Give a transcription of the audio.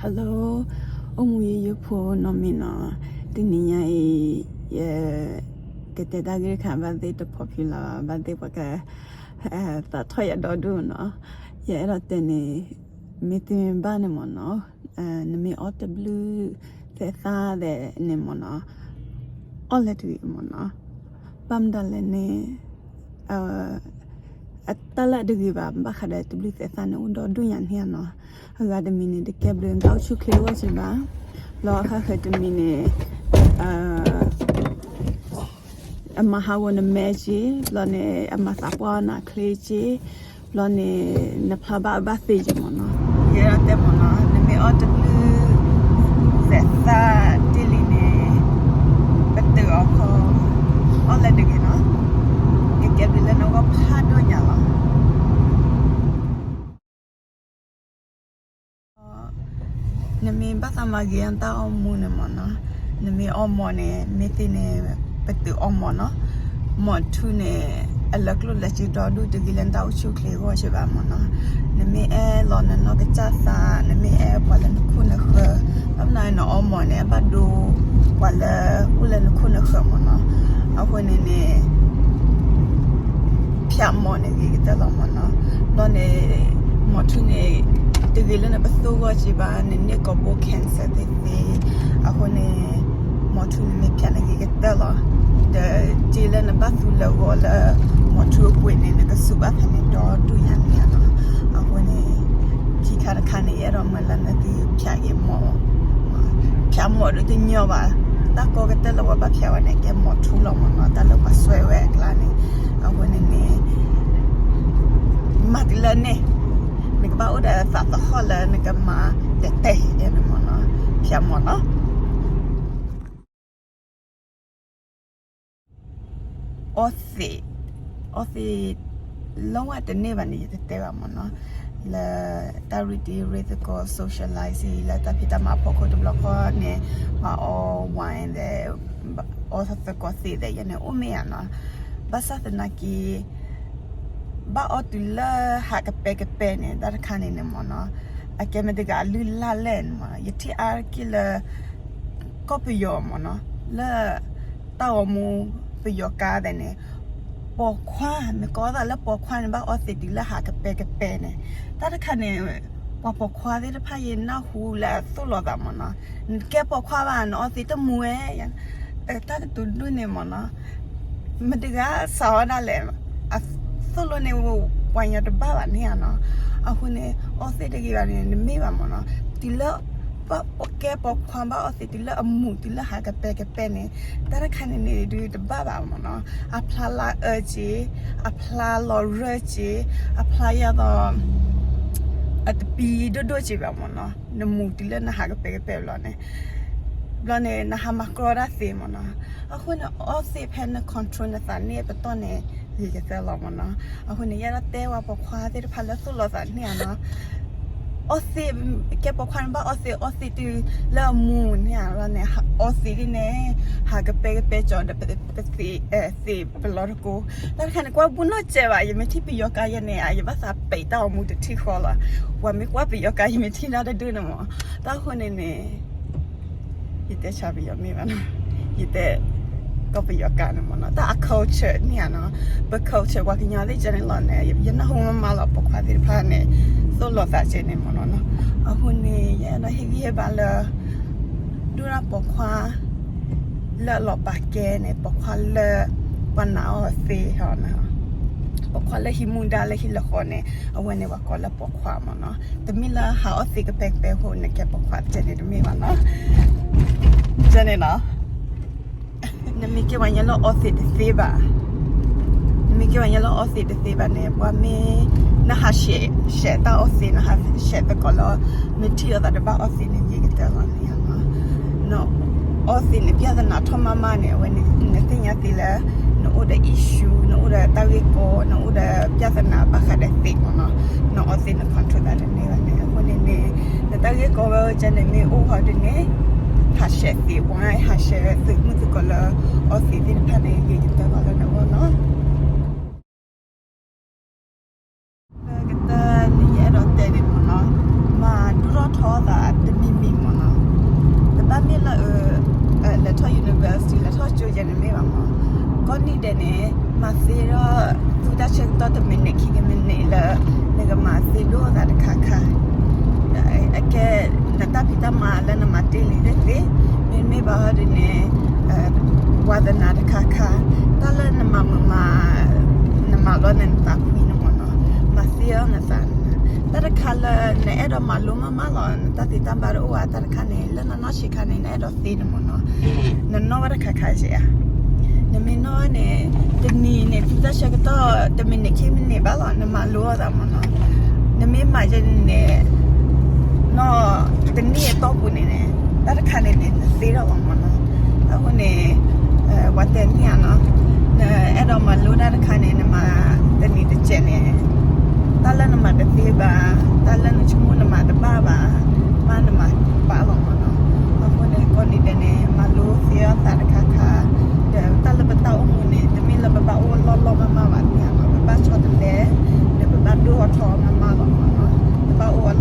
Hello, အိၣ်မူယိယိဖိနီၢ်မ့ၢ်နီၤ, တနံၤညါအံၤ ယကတဲတၢ်ဂ့ၢ်တခါ ဘၣ်သ့ၣ်တ popular ဘၣ်သ့ၣ်ပှၤက သးထီၣ်ယၤဒီဒူၣ်နီၤ, ယအဲၣ်ဒိးတဲန့ၣ် မ့ၢ်သ့မ့ၢ်ဘၣ်န့ၣ်မ့ၢ်နီၤ, နမ့ၢ်အီၣ်တဘျုးသဲးသၣ်ဒဲးန့ၣ်မ့ၢ်နီၤ, အီၣ်လၢတဂ့ၤမ့ၢ်နီၤ, ဘၣ်မတၤလဲၣ်န့ၣ် အတၢ်လၢအတဂ့ၤဘၣ် ဘၣ်ဃးဒီးတဘျုးသဲးသၣ်န့ၣ် အိၣ်ဒီဒူၣ်ညါန့ၣ်နီၤ, အဂၤတမံၤန့ၣ် တကဲဘျုးနတၢ်အိၣ်ဆူၣ်အိၣ်ချ့အဂီၢ်က့ဘၣ်, ဘျီအခါဃၢၤတမံၤန့ၣ် အမၤဟးဂီၤနမဲက့, ဘျီန့ၣ် အမၤသးပှၢ်နၤချ့က့, ဘျီန့ၣ် နဖျါဘၣ်အဘၣ်သ့က့မ့ၢ်နီၤ, ယအဲၣ်ဒိးတဲမ့ၢ်နီၤ, နမ့ၢ်အီၣ်တဘျုးသဲးသၣ်တ့ၢ်လံန့ၣ် ပတုာ်အီၤခီ, အီၣ်လၢတဂ့ၤနီၤ, ကကဲဘျုးလၢနဂီၢ်ဖးဒိၣ်ညါလီၤ. နမ့ၢ်ဘၣ်သးမၤဂ့ၤအတၢ်အီၣ်မူန့ၣ်မ့ၢ်နီၤ, နမ့ၢ်အီၣ်မီၢ်န့ၣ် မ့ၢ်သ့န့ၣ် ပတုာ်အီၣ်မီၢ်နီၤ, မီၢ်ထူန့ၣ် အလၢကျိၣ်လၢစ့ဒီဒူၣ်တဂ့ၤလၢနတၢ်အိၣ်ဆူၣ်အိၣ်ချ့အဂီၢ်က့ဘၣ်မ့ၢ်နီၤ, နမ့ၢ်အဲၣ်လီၤနနီၢ်ကစၢ်သး, နမ့ၢ်အဲၣ်ပှၤလၢနခိၣ်နဃၢၤ, ဘၣ်မနုၤနအီၣ်မီၢ်န့ၣ် အဘၣ်ဒိပှၤလၢအိၣ်လၢနခိၣ်နဃၢၤမ့ၢ်နီၤ, အဃိန့ၣ်န့ၣ် ဖၠးမီၢ်န့ၣ်ဂ့ၤကတၢၢ်လီၤမ့ၢ်နီၤ, ဘျီန့ၣ် မီၢ်ထူန့ၣ် တဂ့ၤလၢနပသိၣ်အဂီၢ်က့ဘၣ်, နန့ၢ်ကိာ်ဘိ cancer သ့သ့, အဃိန့ၣ် မီၢ်ထူန့ၣ်မ့ၢ်ဖၠးန့ၣ်ဂ့ၤကတၢၢ်လီၤ, ဒီးစ့လၢနဘၣ်သူလၢဂီၤလၢ မီၢ်ထူအပှ့ၤန့ၣ် နကစူးဘၣ်ဖဲန့ၣ်ဒီဒူၣ်ညါန့ၣ်နီၤ, အဃိန့ၣ် ခံခါတခါန့ၣ် ယအဲၣ်ဒိးမၢလၢနသုဖၠးက့ၤမီၢ်, ဖၠးမီၢ်ဒုးတညီဘၣ်, တၢ်ကီကတၢၢ်လၢပှၤဘၣ်ဖၠးဝဲန့ၣ် ကဲမီၢ်ထူလီၤမ့ၢ်နီၤ, တၢ်လၢပှၤစွဲဝဲအကျါန့ၣ်, အဃိန့ၣ်န့ၣ် မၤတုၤလၢန့ၣ်, နကဘၣ်အိၣ်ဒီးသးသဟီၣ်လၢနကမၤတဲာ်တဲာ်အံၤန့ၣ်မ့ၢ်နီၤ, ဖၠးမီၢ်နီၤ. အီၣ်သံး, အီၣ်သံး လီဝဲတန့ၢ်ဘၣ်န့ၣ် ယတတဲဘၣ်မ့ၢ်နီၤ, လၢတၢ်ရ့တံၤရ့သကိး socialize လၢတၢ်ဖံးတၢ်မၤအဖီခိၣ်တဘျီဃီန့ၣ်, ပှၤအီ wine ဒီး အီသကိးသံးဒီးယဲန့ၣ် အိၣ်မ့ၢ်ဧါနီၤ, ဘၣ်ဆၣ်သနာ်က့ ဘၣ်အီတုၤလၢဟးကပဲကပဲန့ၣ် တၢ်တခါန့ၣ်န့ၣ်မ့ၢ်နီၤ, အကဲမ့ၢ်တဂၤအလုၢ်အလၢ်လဲၣ်န့ၣ်မ့ၢ်နီၤ, ယထံၣ်အါတက့ၢ်လၢ ကီၢ်ပယီၤမ့ၢ်နီၤ, လၢတၢ်ဂီၤမူပယီၤကါသ့ၣ်န့ၣ်, ပိာ်ခွါ မ့ၢ်ကိးသးလၢပိာ်ခွါန့ၣ် ဘၣ်အီသံးတုၤလၢဟးကပဲကပဲန့ၣ်, တၢ်တခါန့ၣ် ပှၤပိာ်ခွါသ့ၣ်တဖၣ်ယနၢ်ဟူလၢအသိၣ်လိာ်သးမ့ၢ်နီၤ, နကဲပိာ်ခွါဘၣ် နအီသံးတမုာ်ဝဲ တၢ်ကတိၤဒိၣ်န့ၣ်မ့ၢ်နီၤ, မတၤတဂၤစးထီၣ်ဒၣ်လဲာ်, အသိၣ်လိန့ၣ် ပှၤကညီတဘၣ်ဘၣ်န့ၣ်ဧါနီၤ, အဃိန့ၣ် အီသံးတဂ့ၤဘၣ်န့ၣ် နမ့ၢ်ဘၣ်မ့ၢ်နီၤ, တုၤလၢ ပကဲပိာ်ခွါဘၣ်အီသံးတုၤလၢအမုာ် တုၤလၢဟးကပဲကပဲန့ၣ်, တၢ်တခါန့ၣ်န့ၣ်ဒုးတဘၣ်ဘၣ်မ့ၢ်နီၤ, အဖျါလါအၢက့ၤ, အဖျါလီၤရၢၢ်က့ၤ, အဖျါယၤသိး အတပံၤဒိၣ်ဒိၣ်က့ၤဘၣ်မ့ၢ်နီၤ, နမုာ်တုၤလၢနဟးကပဲကပဲဘျီန့ၣ်, ဘျီန့ၣ် နဟးမၤကြီတၢ်သ့မ့ၢ်နီၤ, အဃိန့ၣ် အီသံးဖဲန control နသးန့ၣ်ပတီၢ်န့ၣ် ဂ့ၤကတၢၢ်လီၤမ့ၢ်နီၤ, အဃိန့ၣ် ယအဲၣ်ဒိးတဲဝဲပိာ်ခွါသ့ၣ်တဖၣ်လၢသိၣ်လိသးန့ၣ်ဧါနီၤ, အီသံး ကဲပိာ်ခွါန့ၣ်ဘၣ်အီသံး အီသံးတုၤလၢအမုာ်န့ၣ်ဧါန့ၣ်, အီသံးဒ်န့ၣ် ဟးကပဲကပဲကၠီဒီးပသံး သံးပလီတကိး, တၢ်တခါန့ၣ် ကွၢ်ဘူၣ်နီၢ်စဲးဘၣ်, ယမ့ၢ်ထံၣ်ပယီၤကါယဲန့ၣ် ယဘၣ်သးပဲာ်တၢ်ဂီၤမူတထံၣ်ဃီလီၤ, ပှၤမ့ၢ်ကွၢ်ပယီၤကါ ယမ့ၢ်ထံၣ်တၢ်တဒုန့ၣ်မ့ၢ်, တၢ်အဃိန့ၣ်န့ၣ် ယတဲဆါပယီၤမ့ၢ်ဘၣ်နီၤ, ယတဲ ကီၢ်ပယီၤကါန့ၣ်မ့ၢ်နီၤ, တၢ်အ culture န့ၣ်ဧါနီၤ, ပ culture ပှၤကညီသ့ၣ်ကဲန့ၣ်လီၤန့ၣ် ယနၢ်ဟူမးမးလီၤ, ပိာ်ခွါသ့ၣ်တဖၣ်န့ၣ် သိၣ်လိသးကဲန့ၣ်မ့ၢ်နီၤ, အဃိန့ၣ် ယအဲၣ်ဒိးဟ့ၣ်ဂံၢ်ဟ့ၣ်ဘါလၢ ဒိၣ်ဒၣ်ပိာ်ခွါ လၢအလီၤပာ်ကဲန့ၣ် ပိာ်ခွါလၢ ပှၤနာ်အီၤသ့ဟီ, ပိာ်ခွါလၢဟံးမူဒါလၢဟံးလၢဃီန့ၣ် အဝဲန့ၣ်ပှၤကိးလၢပိာ်ခွါမ့ၢ်နီၤ, တမ့ၢ်လၢဟးအီသံးကပဲကပဲအဃိန့ၣ် ကဲပိာ်ခွါတကဲန့ၣ်တမ့ၢ်ဘၣ်နီၤ, ကဲန့ၣ်နီၤ, နမ့ၢ်ကဲပှၤကညီလၢအီသံးတသ့ဘၣ် နမ့ၢ်ကဲပှၤကညီလၢအီသံးတသ့ဘၣ်န့ၣ် ပှၤမ့ၢ် နဟးရှဲး ရှဲးတၢ်အီသံး နဟးရှဲးသကိးလၢ နထံၣ်အီၤသးတဘၣ်အီသံးန့ၣ် ဂ့ၤကတၢၢ်လီၤန့ၣ်, နအီသံးန့ၣ် ပြဿနာထီၣ်မးမးန့ၣ် အဝဲန့ၣ် နသ့ၣ်ညါသ့လၢ နအိၣ်ဒီး issue နအိၣ်ဒီးတၢ်ဂ့ၢ်ကီ နအိၣ်ဒီးပြဿနာဘၣ်ဃးဒီးသံးမ့ၢ်နီၤ, နအီသံးန control သးတန့ၢ်ဘၣ်န့ၣ် အဃိန့ၣ်န့ၣ် နတၢ်ဂ့ၢ်ကီဝဲကဲန့ၣ်မ့ၢ်အိၣ်ဃီဒ်န့ၣ် ဟးရှဲးသံး ဝါ ဟးရှဲးသုးမုၢ်သကိးလၢ အီသံးသ့ၣ်တဖၣ်န့ၣ် ဂ့ၤကတၢၢ်လီၤလၢနဂီၢ်လီၤ. လၢကတၢၢ်န့ၣ် ယအဲၣ်ဒိးတဲန့ၣ်မ့ၢ်နီၤ, မၤဒိၣ်ထီၣ်ထီသးတမံၤ ကၠိယဲန့ၣ်မ့ၢ်ဘၣ်မး. ကိးနံၤဒဲးန့ၣ် မၤသ့ဒီး သူတၢ်ဆၢကတီၢ်တမံးနံးခံကမံးနံးလၢ နကမၤသ့ဒိၣ်သးတခါခါ အကဲ နတၢ်ဖံးတၢ်မၤလၢနမၤတ့ၢ်လံသ့ၣ်သ့ၣ်, မ့မ့ၢ်ဘၣ်ဒီးန့ၣ် ဝါသနာတခါခါ, တၢ်လၢနမၤမုာ်မၤ နမၤလီၤနသးဖှံန့ၣ်မ့ၢ်နီၤ, မၤသ့အီၤနသး, တၢ်တခါလၢနအဲၣ်ဒိးမၤလိမးမးလီၤ နတၢ်သ့တၢ်ဘၣ်တအိၣ်ဘၣ် တၢ်တခါန့ၣ် လၢနနီၢ်ဆံးခါန့ၣ် နအဲၣ်ဒိးသ့န့ၣ်မ့ၢ်နီၤ, နနီၢ်ဝဲတခါခါဧါ. နမ့ၢ်နီၢ်န့ၣ် တနံၤန့ၣ် ဖုတၢ်ဆၢကတီၢ် တမံးနံးခံမံးနံးဘၣ်လီၤ နမၤလိအီၤသးမ့ၢ်နီၤ, နမ့ၢ်မၤယဲန့ၣ် နီၢ်တနံၣ်အတီၢ်ပူၤန့ၣ်န့ၣ် တၢ်တခါန့ၣ်န့ၣ် နသ့ထီၣ်လီၤမ့ၢ်နီၤ. အဃိန့ၣ် ပှၤတဲန့ၢ်ဧါနီၤ, နအဲၣ်ဒိးမၤလိတၢ်တခါန့ၣ် နမၤတနံၤတစဲးန့ၣ် တၢ်လၢနမၤတသ့ဘၣ်, တၢ်လၢနဆိကမိၣ်နမၤတဘၣ်ဘၣ်, မ့ၢ်နမၤပာ်လီၤမ့ၢ်နီၤ. အဃိန့ၣ် ကိးနံၤဒဲးန့ၣ် မၤလိသ့အီၤသးတခါခါ, ဒီးတၢ်လၢပတၢ်အိၣ်မူန့ၣ် တမ့ၢ်လၢပဘၣ်အိၣ်လီၢ်လီၢ်မးမးဘၣ်န့ၣ်နီၤ, ပဘၣ်ဆီတလဲ, ဒီးပဘၣ်ဒိၣ်အထီအီၤမးမးလီၤမ့ၢ်နီၤ, ပဘၣ်အိၣ်အ